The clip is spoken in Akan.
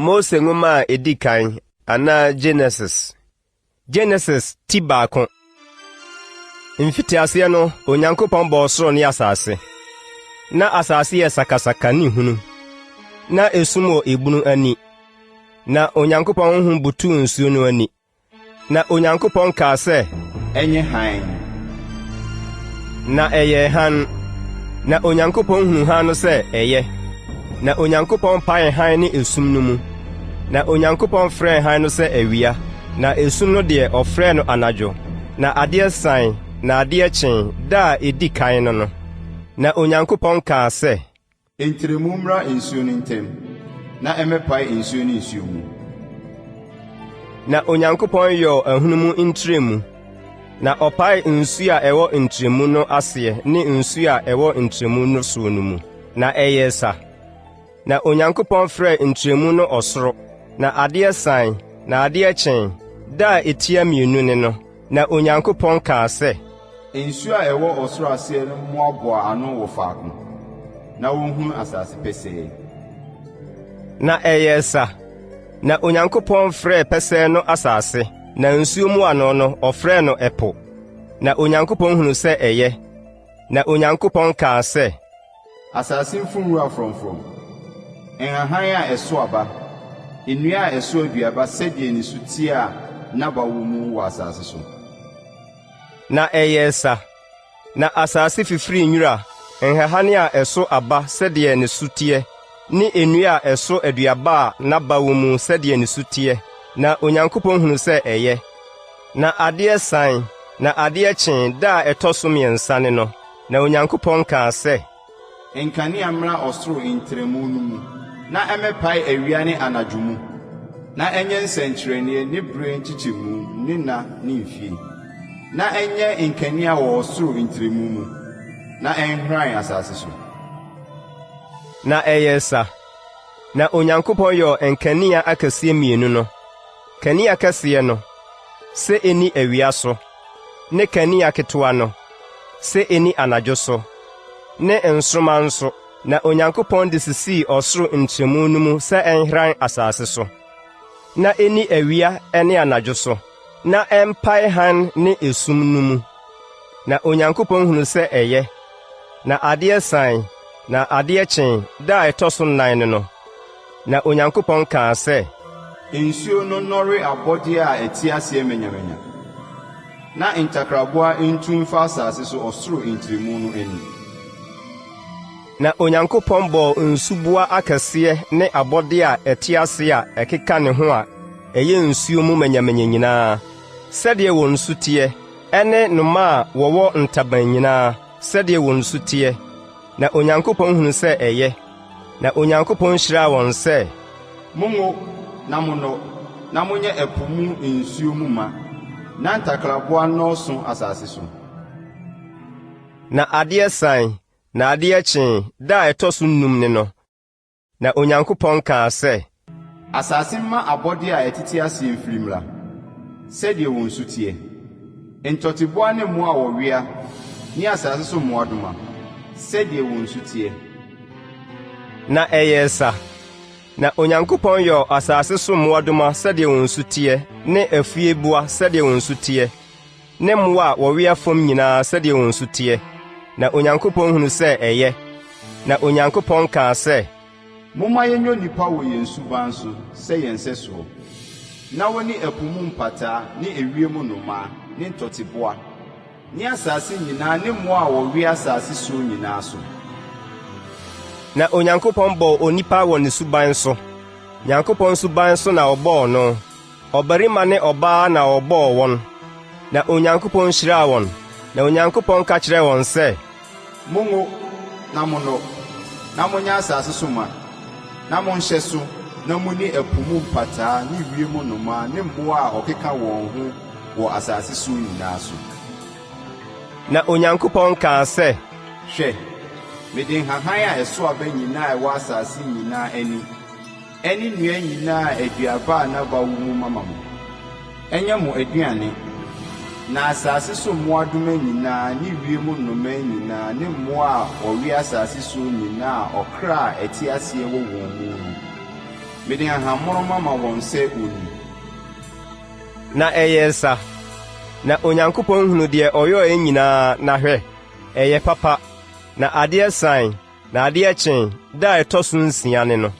Mose Nwoma a Edi Kan anaa Genesis. Genesis ti baako. Mfitiaseɛ no, Onyankopɔn bɔɔ soro ne asase. Na asase yɛ sakasaka ne hunu. Na esum wɔ ebunu ani. Na Onyankopɔn honhom butuu nsuo no ani. Na Onyankopɔn kaa sɛ, Ɛnyɛ hann. Na ɛyɛɛ hann. Na Onyankopɔn hunuu hann no sɛ ɛyɛ. Na Onyankopɔn paee hann ne esum no mu. Na Onyankopɔn frɛɛ hann no sɛ Awia, na esum no deɛ, ɔfrɛɛ no Anadwo. Na adeɛ sae, na adeɛ kyee, da a ɛdi kan no no. Na Onyankopɔn kaa sɛ. Ntrɛmu mmra nsuo no ntam, na ɛmmɛpae nsuo ne nsuo mu. Na Onyankopɔn yɔɔ ahunumu ntrɛmu, na ɔpaee nsuo a ɛwɔ ntrɛmu no aseɛ ne nsuo a ɛwɔ ntrɛmu no soɔ no mu, na ɛyɛɛ sa. Na Onyankopɔn frɛɛ ntrɛmu no ɔsoro. Na adeɛ sae, na adeɛ kyee, da a ɛtia mmienu ne no. Na Onyankopɔn kaa sɛ. Nsuo a ɛwɔ ɔsoro aseɛ no mmoaboa ano wɔ faako, na wɔnhunu asase pɛsɛɛ. Na ɛyɛɛ sa. Na Onyankopɔn frɛɛ pɛsɛɛ no asase, na nsuo mmoano no, ɔfrɛɛ no ɛpo. Na Onyankopɔn hunuu sɛ ɛyɛ. Na Onyankopɔn kaa sɛ. Asase mfu nwura frɔmfrɔm, nhahan a ɛso aba, nnua a ɛso aduaba sɛdeɛ ne su teɛ a n'aba wɔ mu wɔ asase so. Na ɛyɛɛ sa. Na asase fifirii nwura, nhahan a ɛso aba sɛdeɛ ne su teɛ, ne nnua a ɛso aduaba a n'aba wɔ mu sɛdeɛ ne su teɛ. Na Onyankopɔn hunuu sɛ ɛyɛ. Na adeɛ sae, na adeɛ kyee, da a ɛtɔ so mmiɛnsa ne no. Na Onyankopɔn kaa sɛ. Nkanea mmra ɔsoro ntrɛmu no mu, na ɛmmɛpae awia ne anadwo mu, na ɛnyɛ nsɛnkyerɛnneɛ ne berɛ nkyekyɛmu ne nna ne mfie, na ɛnyɛ nkanea wɔ ɔsoro ntrɛmu mu, na ɛnhran asase so. Na ɛyɛɛ sa. Na Onyankopɔn yɔɔ nkanea akɛseɛ mmienu no, kanea kɛseɛ no, sɛ ɛnni awia so, ne kanea ketewa no, sɛ ɛnni anadwo so, ne nsoromma nso, na Onyankopɔn de sisii ɔsoro ntrɛmu no mu sɛ ɛnhran asase so, na ɛnni awia ne anadwo so, na ɛmpae hann ne esum no mu. Na Onyankopɔn hunuu sɛ ɛyɛ. Na adeɛ sae, na adeɛ kyee, da a ɛtɔ so nnan ne no. Na Onyankopɔn kaa sɛ. Nsuo no nnɔre abɔdeɛ a ɛte aseɛ manyamanya, na ntakraboa ntu mfa asase so ɔsoro ntrɛmu no ani. Na Onyankopɔn bɔɔ nsuboa akɛseɛ ne abɔdeɛ a ɛte ase a ɛkeka ne ho a ɛyɛ nsuo mu manyamanya nyinaa, sɛdeɛ wɔn su teɛ, ɛne nnomaa a wɔwɔ ntaban nyinaa, sɛdeɛ wɔn su teɛ. Na Onyankopɔn hunuu sɛ ɛyɛ. Na Onyankopɔn hyiraa wɔn sɛ. Monwo na monnɔ, na monyɛ ɛpo mu nsuo mu ma, na ntakraboa nnɔɔso asase so. Na adeɛ sae, na adeɛ kyee, da a ɛtɔ so nnum ne no. Na Onyankopɔn kaa sɛ. Asase mma abɔdeɛ a ɛtete aseɛ mfiri mmra, sɛdeɛ wɔn su teɛ, ntɔteboa ne mmoa a wɔwea ne asase so mmoadoma, sɛdeɛ wɔn su teɛ. Na ɛyɛɛ sa. Na Onyankopɔn yɔɔ asase so mmoadoma sɛdeɛ wɔn su teɛ ne afieboa sɛdeɛ wɔn su teɛ, ne mmoa a wɔwea fam nyinaa sɛdeɛ wɔn su teɛ. Na Onyankopɔn hunuu sɛ ɛyɛ. Na Onyankopɔn kaa sɛ. Momma yɛnyɛ onipa wɔ yɛn suban so sɛ yɛn sɛsoɔ, na wɔnni ɛpo mu mpataa ne ewiem nnomaa ne ntɔteboa ne asase nyinaa ne mmoa a wɔwea asase soɔ nyinaa so. Na Onyankopɔn bɔɔ onipa wɔ ne suban so, Nyankopɔn suban so na ɔbɔɔ no, ɔbarima ne ɔbaa na ɔbɔɔ wɔn. Na Onyankopɔn hyiraa wɔn, na Onyankopɔn ka kyerɛɛ wɔn sɛ. Monwo na monnɔ, na monyɛ asase so ma, na monhyɛ so, na munni ɛpo mu mpataa ne wiem nnomaa ne mmoa a wɔkeka wɔn ho wɔ asase so nyinaa so. Na Onyankopɔn kaa sɛ. Hwɛ, mede nhahan a ɛso aba nyinaa a ɛwɔ asase nyinaa ani Ɛne nnua nyinaa a aduaba a n'aba wɔ mu mama mo. Ɛnyɛ mo aduane. Na asase so mmoadoma nyinaa ne wiem nnomaa nyinaa ne mmoa a wɔwea asase soɔ nyinaa a ɔkra a ɛte aseɛ wɔ wɔn mu no, Mede nhahammono mama wɔn sɛ wɔnni. Na ɛyɛɛ sa. Na Onyankopɔn hunuu deɛ ɔyɔeɛ nyinaa, na hwɛ, ɛyɛ papa. Na adeɛ sae, na adeɛ kyee, da a ɛtɔ so nsia ne no.